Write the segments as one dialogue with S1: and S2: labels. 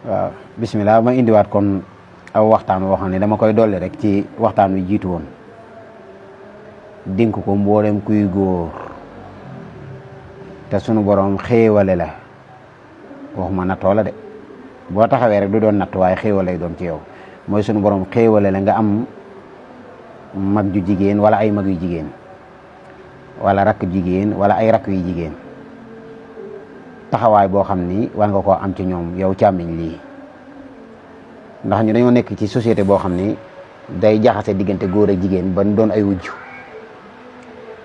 S1: waaw bismillah ma indiwaat kon aw waxtaan woo xam ne dama koy dolli rek ci waxtaan wi jiitu woon dénk ko mboolem kuy góor te sunu borom xéewale la waxuma nattoo la de boo taxawee rek du doon natt waaye xéewal lay doon ci yow mooy sunu borom xéewale la nga am mag ju jigéen wala ay mag yu jigéen wala rakk jigéen wala ay rakk yu jigéen taxawaay boo xam ni war nga koo am ci ñoom yow càmmiñ lii ndax ñu dañoo nekk ci société boo xam ni day jaxase diggante góor ak jigéen ba doon ay wujj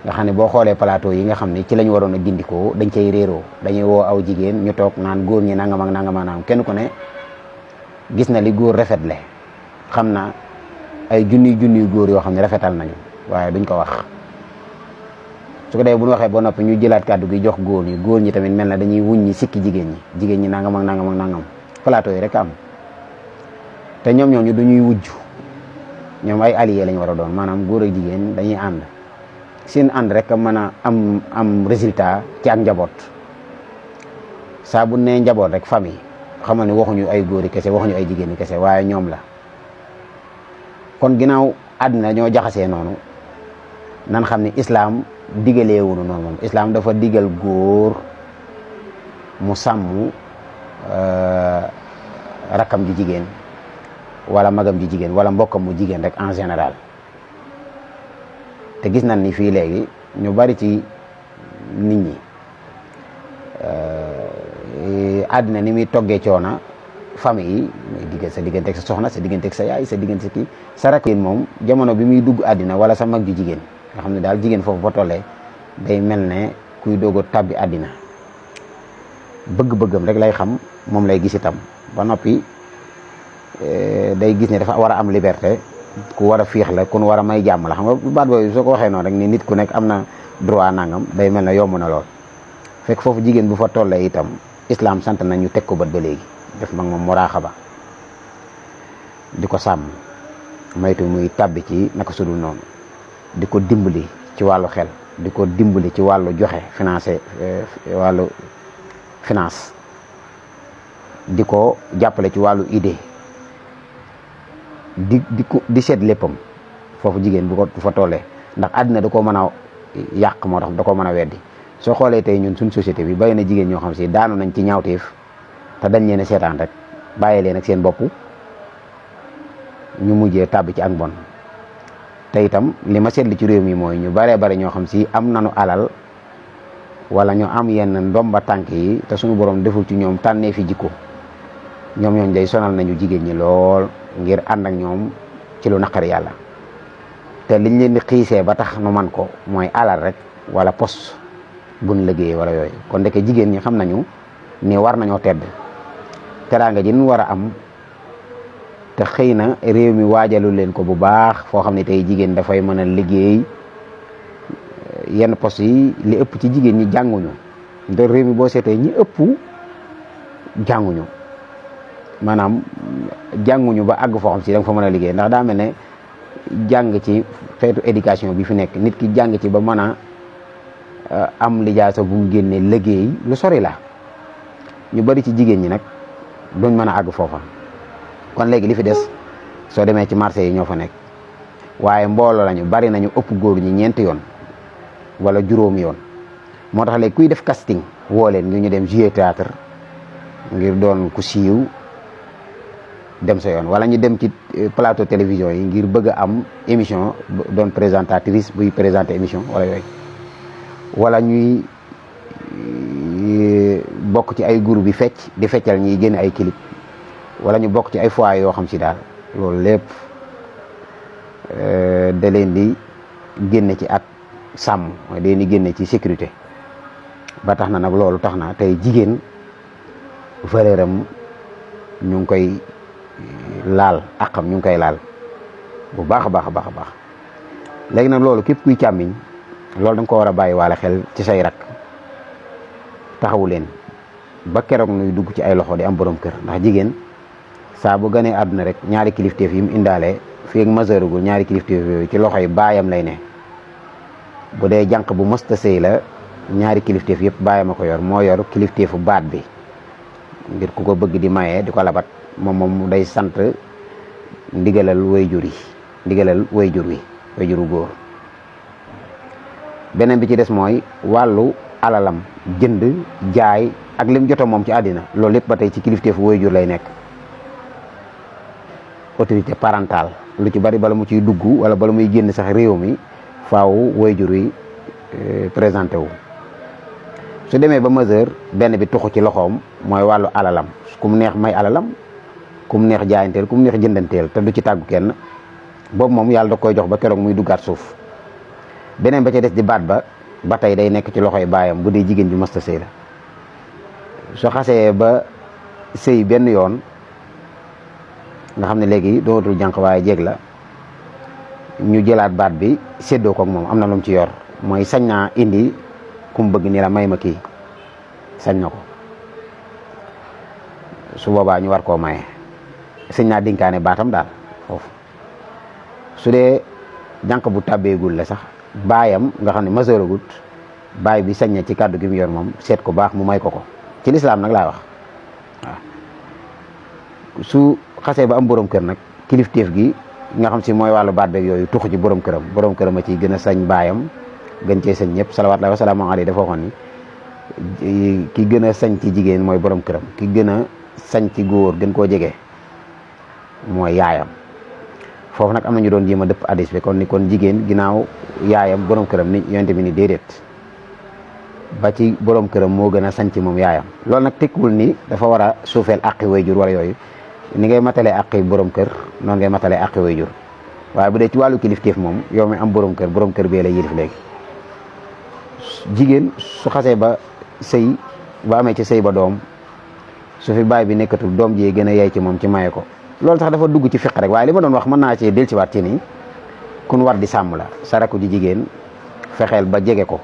S1: nga xam ne boo xoolee plateau yi nga xam ni ci lañu waroon a gindikoo dañ cay réeroo dañuy woo aw jigéen ñu toog naan góor ñi nangam ak nangam ak nangam kenn ku ne gis na li góor rafetle xam na ay junniy góor yoo xam ne rafetal nañu waaye duñ ko wax su ko dee bu ñu waxee ba noppi ñu jëlaat kàddu gi jox góor ñi tamit mel na dañuy wuññi sikki jigéen ñi nangam ak nangam ak nangam plateau yi rek am te ñoom ñooñu du ñuy wujj ñoom ay alliés lañ war a doon maanaam góor ak jigéen dañuy ànd seen ànd rek a mën a am résultat ci ak njaboot saa bu nee njaboot rek famille xamal ne waxuñu ay góor yi kese waxuñu ay jigéen yi kese waaye ñoom la kon ginnaaw àddina ñoo jaxasee noonu nan xam ne islaam digalee wunu noonu moom islaam dafa digal góor mu sàmm rakkam ji jigéen wala magam ji jigéen wala mbokkam mu jigéen rek en général te gis nañ ni fii léegi ñu bari ci nit ñi àddina ni muy toggee coona famille yi sa diggante ak sa soxna sa diggante ak sa yaay sa diggante kii sa rakk moom jamono bi muy dugg àddina wala sa mag ju jigéen nga xam ne daal jigéen foofu ba tollee day mel ne kuy doog a tàbbi àddina bëgg-bëggam rek lay xam moom lay gis itam ba noppi day gis ne dafa war a am liberté ku war a fiix la ku war a may jàmm la xam nga baat boobu soo ko waxee noonu rek ni nit ku nekk am na droit nangam day mel ne yomb na lool fekk foofu jigéen bu fa tollee itam islam sant na ñu teg ko bët ba léegi def mag moom muraaxaba di ko sàmm maytu muy tàbbi ci naka sudul noonu di ko dimbali ci wàllu xel di ko dimbali ci wàllu joxe wàllu finance di ko jàppale ci wàllu idée di seet léppam foofu jigéen bu fa tollee ndax àddina da koo mën a yàq moo tax da koo mën a weddi soo xoolee tey ñun suñ société bi bàyyi na jigéen ñoo xam si daanu nañ ci ñaawteef te dañ leen a seetaan rek bàyyi leen ak seen bopp ñu mujjee tàbbi ci ak mbon te itam li ma seetli ci réew mi mooy ñu baree bari ñoo xam si am nañu alal wala ñu am yenn ndomba tànk yi te suñu borom deful ci ñoom tànnee fi jikko ñoom ñooñ day sonal nañu jigéen ñi lool ngir ànd ak ñoom ci lu naqari yàlla te liñ leen di xiisee ba tax nu man ko mooy alal rek wala poste buñ liggéeyee wala yooyu kon ndeke jigéen ñi xam nañu ni war nañoo tedd teraanga ji ñu war a am te xëy na réew mi waajalu leen ko bu baax foo xam ne tey jigéen dafay mën a liggéey yenn poste yi li ëpp ci jigéen ñi jànguñu ndax réew mi boo seetee ñi ëpp jànguñu maanaam jànguñu ba àgg foo xam si da nga fa mën a liggéey ndax daa mel ne jàng ci xeetu éducation bi fi nekk nit ki jàng ci ba mën a am lijaasa bu mu génnee liggéey lu sori la ñu bari ci jigéen ñi nag duñ mën a àgg foofa kon léegi li fi des soo demee ci marché yi ñoo fa nekk waaye mbooloo lañu bari nañu ëpp góor ñi 4 yoon wala juróomi yoon moo tax léegi kuy def casting woo leen ñu dem jouer théâtre ngir doon ku siiw dem sa yoon wala ñu dem ci plateau télévision yi ngir bëgg a am émission doon présentatrice buy présenter émission wala yooyu wala ñuy bokk ci ay groupe yi fecc di feccal ñiy génn ay clip wala ñu bokk ci ay foyer yoo xam si daal loolu lépp da leen di génne ci ak sàmm mooy da leen di génne ci sécurité ba tax na nag loolu tax na tey jigéen valeur am ñu ngi koy laal akam ñu ngi koy laal bu baax a baax a baax a baax léegi nag loolu képp kuy càmmiñ loolu da nga ko war a bàyyi waale xel ci say rak taxawu leen ba keroog nuy dugg ci ay loxo di am borom kër ndax jigéen saa bu ganee àdduna rek ñaari kilifteef yi mu indaale fii ak majeurugul ñaari kilifteef yooyu ci loxo yi baayam lay ne bu dee jànq bu mësta sëy la ñaari kilifteef yëpp baayam a ko yor moo yor kilifteefu baat bi ngir ku ko bëgg di maye di ko labat moom day sant ndigalal wayjur yi ndigalal wayjur wu góor. beneen bi ci des mooy wàllu alalam jënd jaay ak lim jota moom ci àddina loolu lépp ba tey ci kilifteefu wayjur lay nekk. autorité parentale lu ci bari bala mu ciy dugg wala bala muy génn sax réew mi faaw wayjur yi présenté wu. su demee ba majeur benn bi tuxu ci loxoom mooy wàllu alalam ku mu neex may alalam ku mu neex jaayanteel ku mu neex jëndanteel te du ci tàggu kenn boobu moom yàlla da koy jox ba keroog muy duggaat suuf. beneen ba ca des di baat ba tey day nekk ci loxoy baayam bu dee jigéen ju mësta sëy la. soo xasee ba sëy benn yoon nga xam ne léegi dootul jànq waaye jéeg la ñu jëlaat baat bi séddoo ko ak moom am na lu mu ci yor mooy sañ naa indi ku mu bëgg ni la may ma kii sañ na ko su boobaa ñu war koo maye sañ naa dinkaane baatam daal foofu. su dee jànq bu tàbbeegul la sax baayam nga xam ne maseuragut baay bi sañ na ci kàddu gi mu yor moom seet ko baax mu may ko ci lislaam nag laa wax waaw. su xasee ba am borom kër nag kilifteef gi nga xam si mooy wàllu baat beeg yooyu tuxu ci borom këram a ciy gën a sañ baayam gën cee sañ ñëpp salawaatullaahi wa salaamu alayhi dafa waxoon ni ki gën a sañ ci jigéen mooy borom këram ki gën a sañ ci góor gën koo jege mooy yaayam. foofu nag am na ñu doon jéem a dëpp hadis bi kon jigéen ginnaaw yaayam borom këram ni yonent bi ni déedéet ba ci borom këram moo gën a sañ ci moom yaayam. loolu nag tekkiwul ni dafa war a suufeel àqi wayjur wala yooyu ni ngay matalee àqi borom kër noonu ngay matalee àqi wayjur waaye bu dee ci wàllu kilifteef moom yow mi am borom kër bee la yilif léegi. jigéen su xasee ba sëy ba amee ci sëy ba doom su fi baay bi nekkatul doom ji gën a yey ci moom ci maye ko. loolu sax dafa dugg ci fiq rek waaye li ma doon wax mën naa cee dellusiwaat ci nii kun war di sàmm la sa rakku ji jigéen fexeel ba jege ko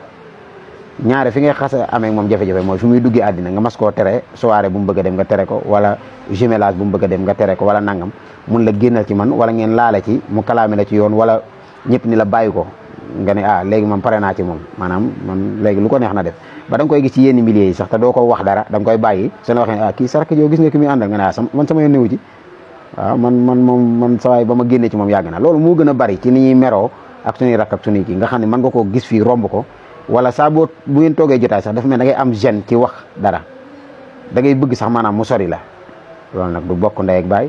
S1: ñaare fi ngay xas a amee moom jafe-jafe mooy fi muy duggee àddina nga mas koo tere soirée bu mu bëgg a dem nga tere ko wala jumelage bu mu bëgg a dem nga tere ko wala nangam mun la génnal ci man wala ngeen laale ci mu kalaame la ci yoon wala ñëpp ni la bàyyi ko nga ne léegi man pare naa ci moom maanaam man léegi lu ko neex na def ba da nga koy gis ci yenn milieu yi sax te doo ko wax dara da nga koy bàyyi su la waxee kii sa rakk yow gis nga ki muy àndal nga ne man sama yoon newu ci waaw man sawaay ba ma génnee ci moom yàgg na loolu moo gën a bari ci ni ñuy meroo ak suñuy rakk ak suñuy kii nga xam ne mën nga koo gis fii romb ko wala saa bu ngeen toogee jotaay sax dafa mel da ngay am gêne ci wax dara da ngay bëgg sax maanaam mu sori la loolu nag du bokk ndey ak baay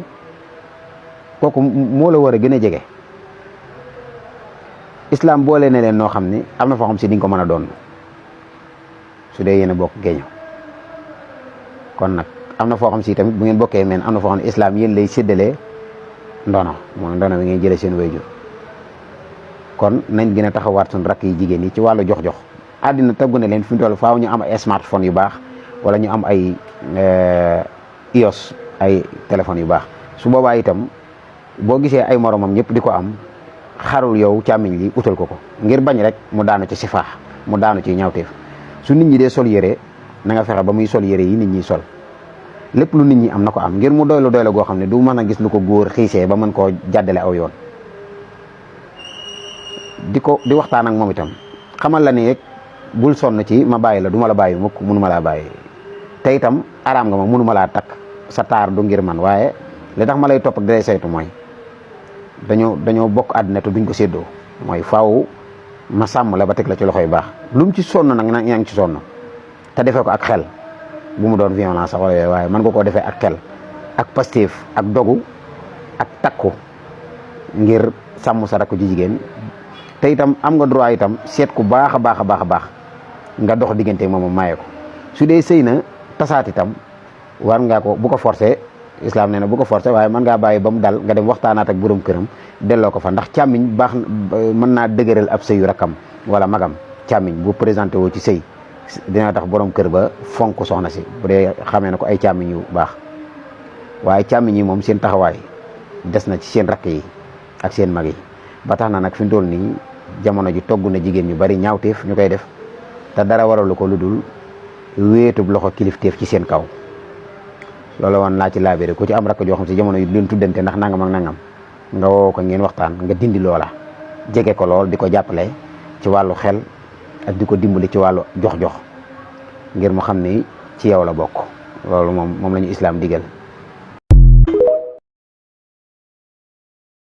S1: kooku moo la war a gën a jege. islam boole ne leen noo xam ni am na foo xam si di nga ko mën a doon su dee yéen a bokk géeño kon nag am na foo xam si tamit bu ngeen bokkee men am na foo xam ne islam yéen lay séddalee ndono mooy ndono bi ngeen jëlee seen wayjur kon nañ gën a taxawaat suñu rakk yi jigéen yi ci wàllu jox-jox. àddina tëggu ne leen fi mu toll faaw ñu am ay smartphone yu baax wala ñu am ay iOS ay téléphones yu baax su boobaa itam boo gisee ay moromam ñëpp di ko am xarul yow càmmiñ li utal ko ngir bañ rek mu daanu ci sifaax mu daanu ci ñaawteef. su nit ñi dee sol yére na nga fexe ba muy sol yére yi nit ñi sol lépp lu nit ñi am na ko am ngir mu doylu goo xam ne du mën a gis lu ko góor xiisee ba mën koo jàddale aw yoon. di waxtaan ak moom itam xamal la ni rek bul sonn ci ma bàyyi la du ma la bàyyi mukk mënu ma laa bàyyi te itam araam nga ma mënu ma laa takk sa taar du ngir man waaye li tax ma lay topp ak dalay saytu mooy dañoo bokk àddina te duñ ko séddoo mooy faaw ma sàmm la ba teg la ci loxo yu baax lu mu ci sonn nag yaa ngi ci sonn te defee ko ak xel bu mu doon violence sax wala yooyu waaye mën nga koo defee ak xel ak pastéef ak dogu ak takku ngir sàmm sa rakk ji jigéen te itam am nga droit itam seet ku baax a baax a baax a baax nga dox diggante moom maye ko su dee sëy na tasaat itam war ngaa ko bu ko forcé islam nee na bu ko forcé waaye mën ngaa bàyyi ba mu dal nga dem waxtaanaat ak borom këram delloo ko fa ndax càmmiñ baax mën naa dëgëral ab sëyu rakkam wala magam càmmiñ bu présenté woo ci sëy dina tax borom kër ba fonk soxna si bu dee xamee na ko ay càmmiñ yu baax waaye càmmiñ yi moom seen taxawaay des na ci seen rakk yi ak seen mag yi ba tax na nag fi mu toll nii jamono ji togg na jigéen ñu bari ñaawteef ñu koy def te dara waralu ko lu dul wéetub loxo kilifteef ci seen kaw loolu woon laa ci laabéré ku ci am rakk joo xam si jamono yi leen tuddante ndax nangam ak nangam nga woo ko ngeen waxtaan nga dindi loola jege ko lool di ko jàppale ci wàllu xel ak di ko dimbali ci wàllu jox-jox ngir mu xam ni ci yow la bokk loolu moom la ñu islaam digal